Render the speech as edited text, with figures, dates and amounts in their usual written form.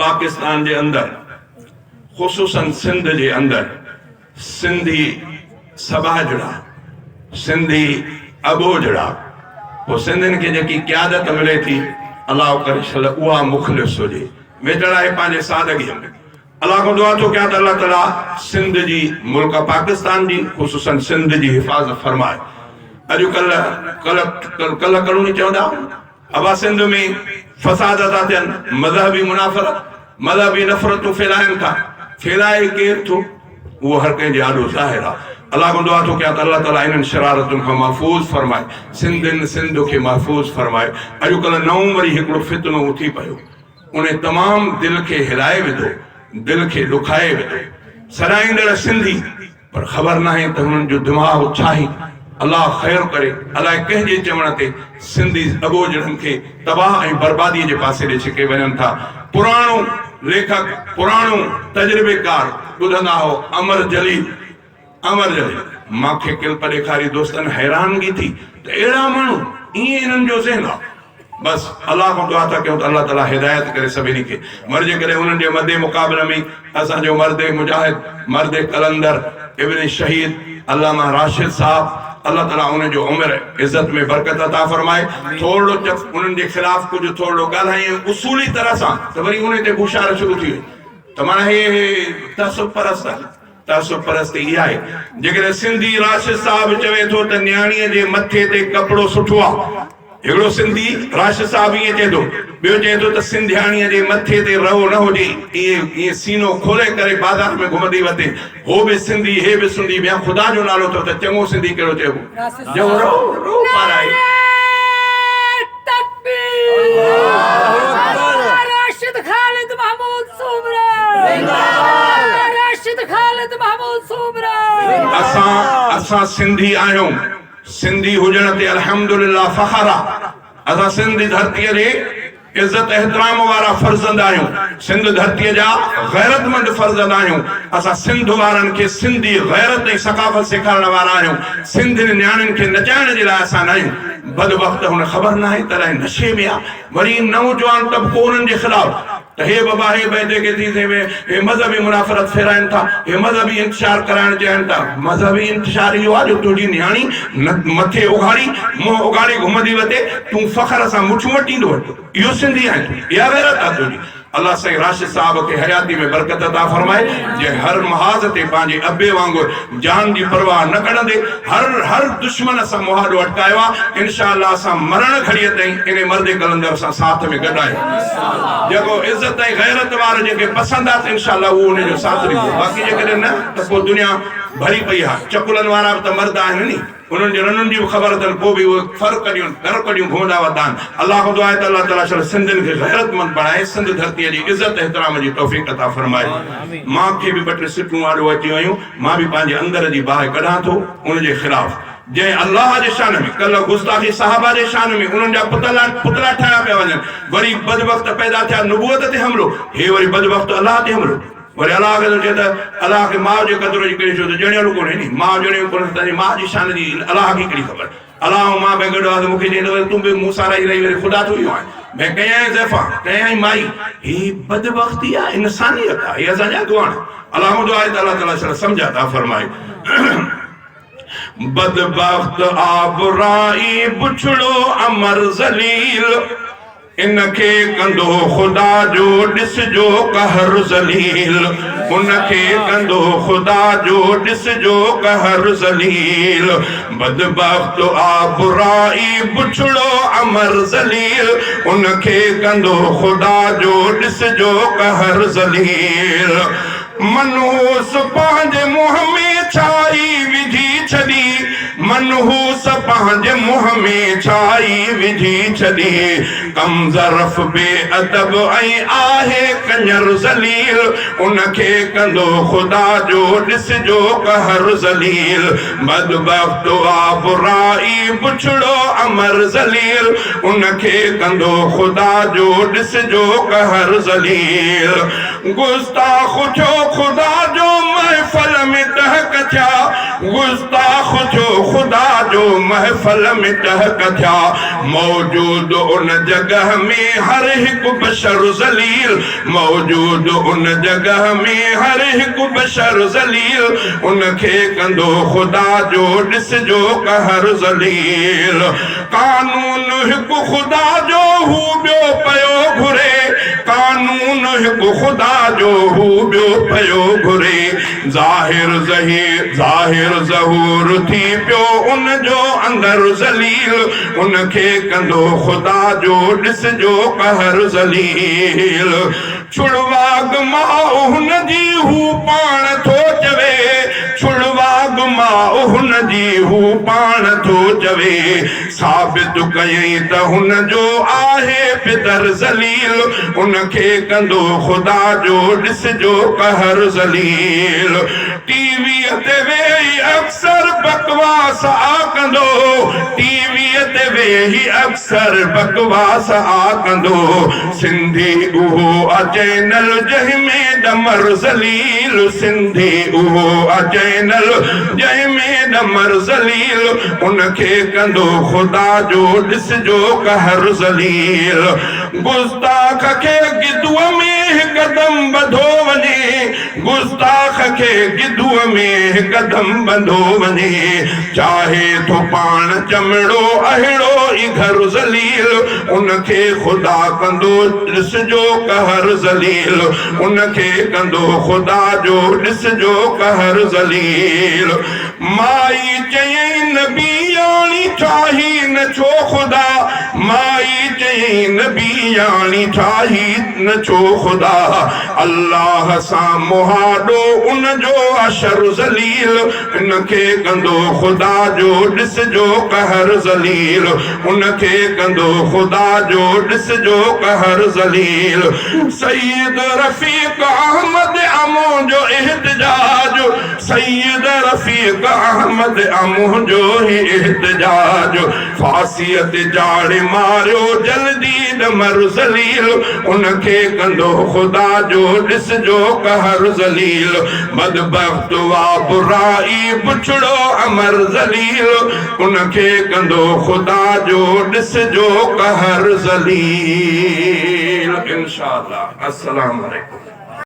پاڪستان جي اندر خصوصاً سنڌ جي اندر سنڌي سٻاجهڙا، سنڌي اٻوجهڙا، پوء سنڌين کي جيڪي قيادت ملي ٿي الله ڪري شل اها مخلص هجي. ويتر آهي پنهنجي سادگيء ۾. الله کان دعا ٿو ڪيان ته الله تعالي سنڌ جي ملڪ پاڪستان جي خصوصاً سنڌ جي حفاظت فرمائي. اڄ ڪلهه ڪلهه ڪلهه ڪڙوني چوندا ابا سنڌ ۾ فساد ٿا ٿين، مذهبي منافرت، مذهبي نفرتون ڦهلائن ٿا، ڦهلائي ڪير ٿو اهو هر ڪنهن جي آڏو ظاهر آ. الله کان دعا ٿو ڪيان ته الله تعالي انهن شرارتن کان محفوظ فرمائي، سنڌين سنڌ کي محفوظ فرمائي. اڄ ڪلهه نئون وري هڪڙو فتنو اٿي پيو. انهي تمام دل کي هلائي وڌو، دل کي ڏکائي وڌو. سڏائيندڙ سنڌي، پر خبر ناهي ته هنن جو دماغ ڇاهي. الله خير ڪري، الائي ڪنهن جي چوڻ تي سنڌي اٻوجهڙن کي تباهه ۽ بربادي جي پاسي ڏي ڇڪي وڃن ٿا. پراڻو ليکڪ، پراڻو تجربيڪار ٻڌندا هئو امر جليل. امر جليل مان کي ڪلپ ڏيکاري دوستن حيرانگي ٿي ته اهڙا ماڻهو ائين انهن جو ذهن آ. بس الله کان دعا ٿا ڪيون ته الله تعالي هدايت ڪري سڀني کي مر جيڪڏهن انهن جي مد مقابل ۾ اسان جو مرد مجاهد مرد قلندر ابن شهيد علامه راشد صاحب الله تعالي ان جو عمر عزت ۾ برڪت عطا فرمائي ٿورڙو چپ انهن جي خلاف ڪجهه ٿورڙو ڳالهائين اصولي طرح سان ته وري انهي تي بوشار شروع ٿي وئي ته معنيٰ هي تعصب پرست آهن. تعصب پرستي اها آهي جيڪڏهن سنڌي راشد صاحب چوي ٿو ته نياڻيء جي مٿي تي ڪپڙو سٺو آ. هڪڙو سنڌي راشد صاحب ائين چئي ٿو، ٻيو چئي ٿو ته سنڌياڻيء جي مٿي تي رئو نه هجي، ائين ائين سينو کولي ڪري بازار ۾ گهمندي وتي. هو به سنڌي هي به سنڌي، ميان خدا جو نالو اٿو ته چڱو سنڌي ڪهڙو چئبو؟ جيڪو رئو رئو پارائي. نعري تڪبير راشد خالد محمود سومرو راشد خالد محمود سومرو. اسان اسان سنڌي آهيون سنڌي هجڻ تي الحمدلله فخر آ اسان سنڌ ڌرتي جي عزت احترام وارا فرزند آهيون سنڌ ڌرتي جا غيرتمند فرزند آهيون اسان سنڌ وارن کي سنڌي غيرت ۽ ثقافت سيکارڻ وارا آهيون سنڌين نياڻين کي نچائڻ جي لاء اسان ناهيون بدبخت هن خبر ناهي ته الائي نشي ۾ آ وري نوجوان طبقو انهن جي خلاف ته هي بابا هي ٻئي جيڪي ٿي سي هي مذهبي منافرت ڦيرائن ٿا، هي مذهبي انتشار ڪرائڻ چاهين ٿا. مذهبي انتشار اهو آهي جو تنهنجي نياڻي مٿي اگهاڙي، منهن اگهاڙي گهمندي وتي، تون فخر سان مڇون وٽيندو وت. اهو سنڌي آهين تون، اها غيرت آهي تنهنجي. الله سائين راشد صاحب کي حياتي ۾ برڪت عطا فرمائي، جنهن هر محاذ تي پنهنجي ابي وانگر جان جي پرواهه نه ڪڍندي هر هر دشمن سان مهاڏو اٽڪايو آ، انشاء الله اسان مرڻ گهڙيء تائين انهي مرد قلندر سان ساٿ ۾ گڏ آهيون. جيڪو عزت ۽ غيرت وارو جنهن کي پسند آ ته انشاء الله اهو انهي جو ساٿ ڏيندو باقي جيڪڏهن نه ته پوء دنيا ڀري پئي آ، چڪلن وارا به ته مرد آهن ني. انهن جي رنن جي به خبر اٿن پوء به اهي ڦر ڪڍيون در ڪڍيون گهمندا وتدا آهن. الله کان دعا آهي ته الله تعالي شل سنڌين کي غيرتمند بڻائي سنڌ ڌرتيء جي عزت احترام جي توفيق عطا فرمائي. مان کي به ٻه ٽي سٽون آڏو اچي ويون مان به پنهنجي اندر جي باهه ڪڍان ٿو ان جي خلاف جنهن الله جي شان ۾ ڪلهه گستاخي صحابه جي شان ۾ انهن جا پتلا پتلا ٺاهيا پيا وڃن وري بدبخت پيدا ٿيا نبوت تي حملو هي وري بدبخت الله تي حملو. وري الله کي ٿو چئي ته الله کي ماء جي قدر جي ڪهڙي ڇو ته ڄڻيل ڪونهي ني ماء ڄڻيو ڪونهي ته تنهنجي ماء جي شان جي الله کي ڪهڙي خبر الله ۽ مان ٻئي گڏ هئا ته مون کي چئي ته تون به مون سان رهي رهي وري خدا ٿو ويو آهين ڀئي ڪيائين زيفان ڪيائين مائي هي بدبختي آهي انسانيت آهي هي اسان جا اڳواڻ الله کان دعا آهي ته الله تعالي شل سمجهه عطا فرمائي. بدبخت آبرائي بڇڙو امر ذليل. ان کي ڪندو خدا جو ڏسجو قهر ذليل ان کي ڪندو خدا جو ڏسجو قهر ذليل بدبخت آ برائي بڇڙو امر ذليل ان کي ڪندو خدا جو ڏسجو قهر ذليل منحوس پنهنجي منهن ۾ ڇائي وجهي ڇڏي منحوس پنهنجي منهن ۾ ڇائي وجهي ڇڏي ڪم ظرف بي ادب ۽ آهي ڪڃر ذليل ان کي ڪندو خدا جو ڏسجو قهر ذليل بدبخت آ برائي بڇڙو امر ذليل ان کي ڪندو خدا جو ڏسجو قهر ذليل. گستاخ ٿيو خدا جو محفل ۾ ٽهڪ ٿيا، گستاخ ٿيو خدا جو محفل ۾ ٽهڪ ٿيا، موجود ان جڳهه ۾ هر هڪ بشر ذليل، موجود ان جڳهه ۾ هر هڪ بشر ذليل، ان کي ڪندو خدا جو ڏسجو قهر ذليل. قانون هڪ خدا جو هو ٻيو پيو گهري، قانون هڪ خدا جو هو ٻيو پيو گهري، ظاهر ظهير ظاهر ظهور ٿي پيو ان جو اندر ذليل، ان کي ڪندو خدا جو ڏسجو قهر ذليل. ڇڙواڳ ماء هن جي هو پاڻ ٿو چوي، ڇڙواڳ ماء هن جي هو پاڻ ٿو چوي، ثابت ڪيائين ته هن جو آهي پدر ذليل، ان کي ڪندو خدا جو ڏسجو قهر ذليل. ٽي ويء تي ويهي اڪثر بڪواس آ ڪندو، ٽي ويء تي ويهي اڪثر بڪواس آ ڪندو، سنڌي اهو آ چينل جنهن ۾ ڏمر ذليل، سنڌي اهو آ چينل جنهن ۾ ڏمر ذليل، ان کي ڪندو خدا جو ڏسجو قهر ذليل. گستاخ کي گدوء ۾ هڪدم ٻڌو وڃي، گستاخ کي گدوء ۾ هڪدم ٻڌو وڃي، چاهي ٿو پاڻ چمڙو اهڙو ئي گهر ذليل، ان کي خدا ڪندو ڏسجو قهر ذليل، ان کي ڪندو خدا جو ڏسجو قهر ذليل. مائي چيائين نبياڻي ٺاهي نه ڇو خدا، مائي چيائين نبياڻي ٺاهي نه ڇو خدا، الله سان مهاڏو ان جو آ شر ذليل، ان کي ڪندو خدا جو ڏسجو قهر ذليل، ان کي ڪندو خدا جو ڏسجو قهر ذليل. سيد رفيق احمد آ منهنجو احتجاج، سيد رفيق احمد آ منهنجو هي احتجاج، ڦاسيء تي چاڙهي ماريو جلدي ڏمر ذليل، ان کي ڪندو خدا جو ڏسجو قهر ذليل، بدبخت وا برائي بڇڙو امر ذليل، ان کي ڪندو خدا جو ڏسجو قهر ذليل. انشاء الله. السلام عليڪم.